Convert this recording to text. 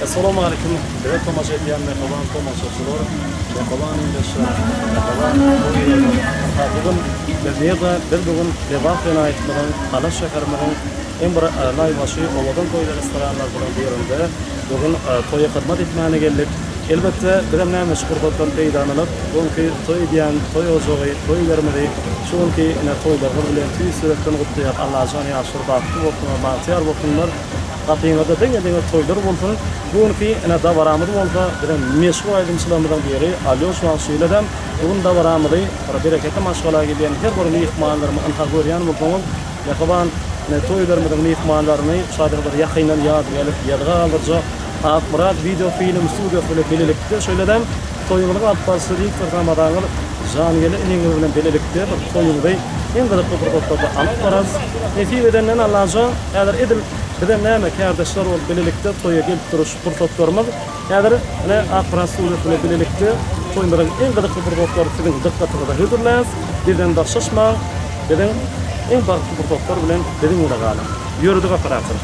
Essalawmaleýkim bize tomaşa edýän mähriban tomaşaçylar, mähriban ildeşler, mähriban doganlarymyz. Ynha bu gün biz nirde? Biz bu gün Lebap welaýatymyzyň Halaç şäherimiziň iň bir naýbaşy owadan toýly restoranlarymyzyň birinde bu gün toýa hyzmat etmäne geldik. Elbetde bizem näme şu pursatdan peýdalanyp bu günki toý edýän toý ojagy, toý ýerimizi şu günki ine toýlaryňyz bilen tüýs ýürekden gutlaýas. Allajan ýaşlar bagtly bolsunlar, bagtyýar bolsunlar. Gapyňyzda diňe-diňe toýlar bolsun. Bu günki ine dabaramyz bolsa biziň meşhur aýdymçylarymyzyň biri Alýoş bagşy-ile-de bu gün dabaramyzy bir bereketli maşgala gelýän her bir myhmanlarymyz ynha görýän bolsaňyz mähriban ine toýlarymyzyň myhmanlaryny şadyr bir ýakyndan ýadygärlik ýazga galdyrjak Akmyrat wideo film studiýasy bilen bilelikde şeýle-de toýuňyzyň alyp baryşy diktor Ramazaňyz Jangeli iniňiz bilen bilelikde bir toýuňyzy iň gyzykly pursatlarda alyp bararys. Nesip edenden Allajan häzir edil bizem näme kärdeşler bolup bilelikde toýa gelip duruş pursatlarymyz häzir ine Akmyrat studiýasy bilen bilelikde toýumyzyň iň gyzykly pursatlary siziň dykgatyňyza hödürläris. Bizden daşlaşmaň biziň iň bagtly pursatlar bilen biziň bilen galyň. Ýörüdik operator.